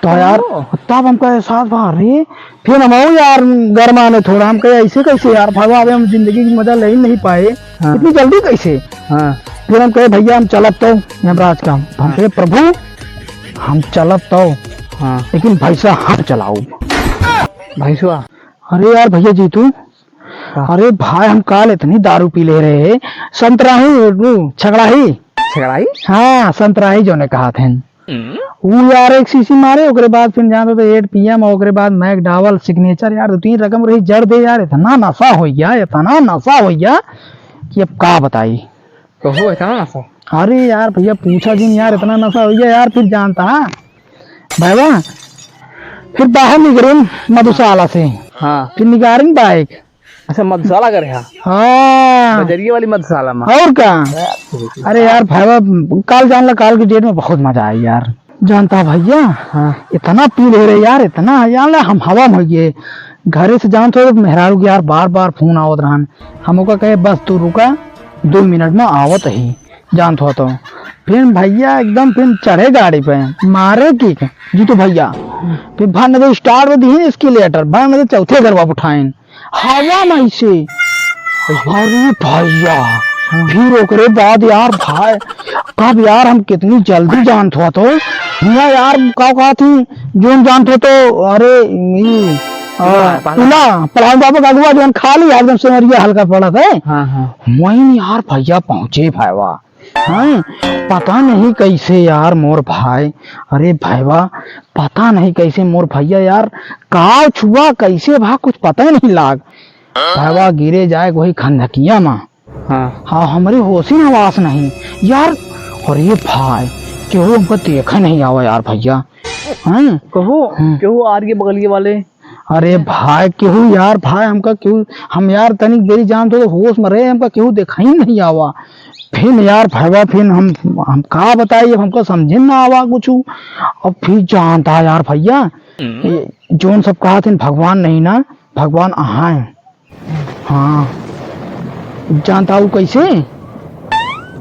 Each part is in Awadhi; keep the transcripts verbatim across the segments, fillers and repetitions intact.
तो यार, ओहो। तब हमका एहसास भा, अरे, फिर हम यार गरमाने थोड़ा, हम कहे, "ऐसे कैसे यार, भागो, अबे हम जिंदगी की मजा ले ही नहीं पाए, हाँ। इतनी जल्दी कैसे?" हाँ। फिर हम कहे, "भैया, हम चलब तो यमराज का।" हम हाँ। कहे, "प्रभु, हम चलब तो, हाँ। लेकिन भैंसा हम चलाऊ।" भैंसवा? अरे यार, भैया जीतू, हाँ। अरे भाई, हम काल इतनी दारू पी ले रहे हैं, संतराही, वो, छगड़ाही। छगड़ाही? हाँ, संतराही जो ने कहा थे। हम्म। वो यार एक शीशी मारे, ओकरे बाद फिर जान तो एट पी एम, ओकरे बाद मैकडॉवल, सिग्नेचर, यार, दो तीन रकम रही, जड़ दे यार, इतना नशा हो गया, इतना नशा हो गया कि अब का बताई। कहो, इतना नशा? अरे यार, भैया, पूछा जिन यार, इतना नशा हो गया यार, फिर जानता, हाँ, भाईवा, फिर बाहर निकरिन मधुशाला से। हाँ। फिर निकारिन बाइक। अच्छा, मधुशाला करे हा? हाँ। बजरिया वाली मधुशाला में। और का? अरे यार भाईवा, काल जान ला, काल की डेट में बहुत मजा आई यार। जानता भैया, हाँ। इतना पी ले रहे यार, इतना जान ला, हम हवा में हो गए। घरे से जानत हो, मेहरारू के यार बार बार फोन आवत रहन। हम ओका कहे, "बस तू रुका, दो मिनट में आवत ही।" जानत हो तो फिर भैया एकदम फिर चढ़े गाड़ी पे, मारे किक, जीतू भैया। फिर भर नजर स्टार्ट में दीन, एस्केलेटर, भर नजर चौथे घर बाप उठाइन, हवा में से। अरे भैया, हाँ। फिर ओकरे बाद यार भाई, तब यार हम कितनी जल्दी जानत हो तो, हियाँ यार का कहा थी, जोन जानत हो तो, अरे, ई, आ, पहला, पहला। पहलवान बाबा का अगुआ जोन खाली है, एकदम सेमरिया हल्का पड़त है। हाँ, हाँ। वहीं यार भैया पहुँचे भाईवा। हाँ, पता नहीं कैसे यार मोर भाई, अरे भाईवा, पता नहीं कैसे मोर भैया यार, का छुआ कैसे भा कुछ पता नहीं लाग। भाईवा गिरे जाए वही खंदकिया में। हाँ। हाँ, हमरे होशी न हवास नहीं यार। अरे भाई, केहू हमको देखे नहीं आवा यार भैया। हाँ? कहो, हम्म। केहू आर के बगलिए वाले अरे भाई, केहू यार, भाई, हमका केहू, हम यार तनिक देरी जानत हो तो होश में रहे, हमका केहू देखाई नहीं आवा। फिर यार भाईवा, फिर हम, हम का बताई, अब हमका समझे ना आवा कुछ। अब फिर जानता यार भैया, हम्म। ये जोन सब कहा थे, भगवान नहीं ना, भगवान अहाए। हाँ, जानता हूँ कैसे?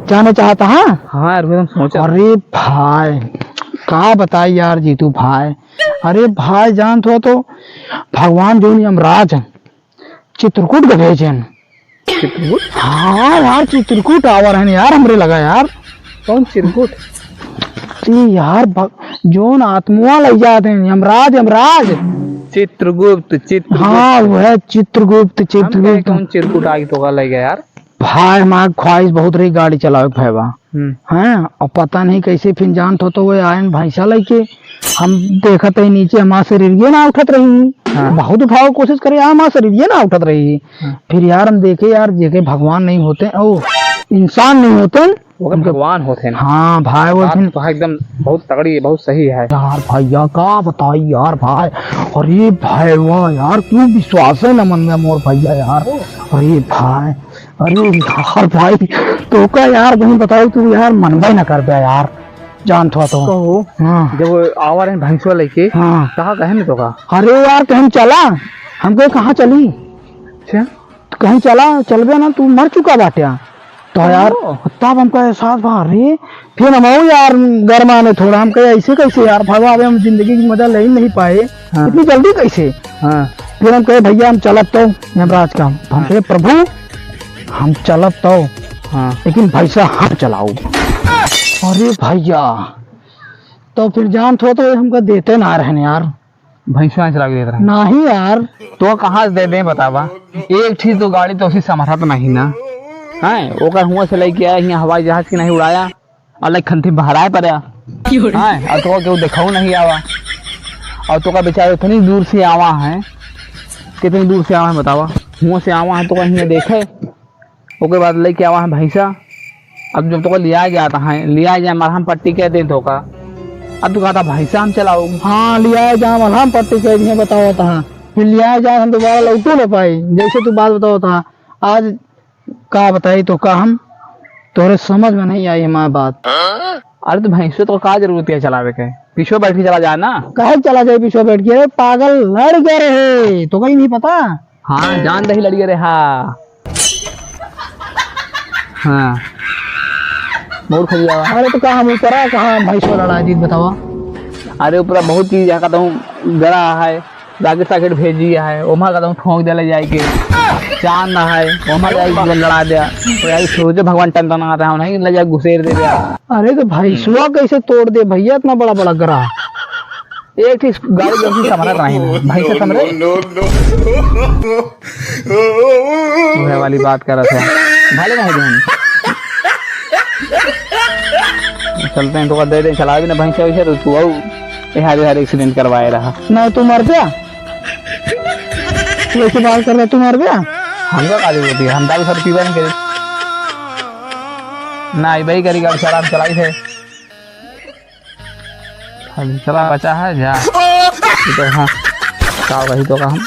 जाने चाहता है? हाँ यार, मैं सोचा। अरे भाई, का बताई यार जीतू भाई, अरे भाई, जानत हो तो भगवान जोन यमराज चित्रकूट के भेजन। चित्रकूट? हाँ यार, चित्रकूट आवा रहन यार, हमरे लगा यार। कौन चित्रकूट? ई यार, भग-, जोन आत्मवा लग जात हैं, यमराज, यमराज। चित्रगुप्त, चित्रगुप्त। हाँ, वह चित्रगुप्त, हम कहे, चित्रगुप्त। कौन चिरकुट आगे तो का लग गया यार? भाई, हमार ख्वाहिश बहुत रही गाड़ी चलावे के, भाईवा। हम्म। हैं, और पता नहीं कैसे फिर जानत हो तो वो आयन भैंसा लेके। हम देखत है नीचे हमार शरीर ये ना उठत रही। हाँ। बहुत उठावे कोशिश करे यार, हमार शरीर ये ना उठत रही। हाँ। फिर यार हम देखे यार, जेके भगवान नहीं होते, ओ, इंसान नहीं होते, ओकर उनके भगवान होते हैं। हाँ भाई, वो बात फिर तो एकदम बहुत तगड़ी है, बहुत सही है। यार भैया का बताई यार भाई, अरे भाईवा यार, क्यों विश्वास है ना मन में मोर भैया यार। अरे भाई, अरे यार भाई, तो का यार वही बताओ तू यार, मनबे ना कर बे यार, जानत हो तो। कहो, हाँ। जब आवा रहे भैंसवा लेके, हाँ। कहा कहे नहीं तो का? अरे यार, कहीं चला, हमको कहाँ चली? अच्छा। तो कहीं चला, चलबे ना, तू मर चुका बाट्या। तो यार, ओ। तब हमका एहसास भा, अरे, फिर हम आओ यार, गरमाने थोड़ा, हम कहे, "ऐसे कैसे यार, भागो, अबे हम जिंदगी की मजा ले ही नहीं पाए, हाँ। इतनी जल्दी कैसे?" हाँ। फिर हम कहे, "भैया, हम चलब तो यमराज का।" हम हाँ। कहे, "प्रभु, हम चलब तो, हाँ। लेकिन भैंसा हम चलाओ।" अरे भैया, तो फिर जानत हो तो हमका देते ना रहने यार। भैंसवा चला के देत रहे। नहीं यार। तो कहाँ से दे दें बतावा? एक चीज तो गाड़ी तो उसी समरत नहीं ना। हैं? ओकर हुआं से लेके आए, हियां हवाई जहाज की नहीं उड़ाया, और लाइक खंती बहराए पड़ा। हैं? और तो केहू देखाऊ नहीं आवा। और तो का बेचारे इतनी दूर से आवा है, कितनी दूर से आवा है बतावा? हुआं से आवा है तो कहीं देखे। ओके बाद लेके आवा है भैंसा। अब जब तोका लिया जाता है, लिया जाए, मरहम पट्टी कह दे तोका। अब तू कहता भैंसा हम चलाओ। हाँ, लिया जाए, मरहम पट्टी कह दिए, बताओ तहाँ। फिर लिया जाए, हम दोबारा लौटो न पाई। जैसे तू बात बताओ तहाँ, आज का बताई तोका हम, तोरे समझ में नहीं आई हमारी बात। अरे तो भैंसो तो का जरूरत है चलावे के, पीछे बैठ के चला जाए ना। काहे चला जाए पीछे बैठ के? अरे पागल, लड़ गए रहे, तोका ही नहीं पता। हाँ, जान दही लड़ गए रहे, हाँ। हाँ। बहुत खड़ी आवा। अरे तो कहाँ हम ऊपर आ, कहाँ हम भैंसवा लड़ा जीत बतावा? अरे ऊपरा बहुत चीज है, कहता हूँ गड़ा है, राकेट साकेट भेजी है, ओमा कहता हूँ ठोंक देले जाए के, चांद है, ओमा जाए के लड़ा दिया। तो यार सूरज भगवान टन टना रहा है, नहीं ले जाए घुसेर दे दिया। अरे तो भैंसुआ कैसे तोड़ दे भैया, इतना बड़ा बड़ा गड़ा? एक ठे गाड़ी जैसी समरा नहीं है, भैंसा समरे। वह वाली बात करत है, भले नहीं देन। चलते हैं, तो दे दे, चला भी ना भैंसा वैसे, तो तू आओ, यहाँ भी हर एक्सीडेंट करवाए रहा। ना तू मर गया, तू ऐसे बात कर रहा, तू मर गया। हमका का जरूरत है, हम दारू सारू पीबा नहीं करे। ना, आई भाई करी गाड़ी, चला, हम चलाई थे। हम चला बचा है जा। ये तो हाँ, का वही तो का हम।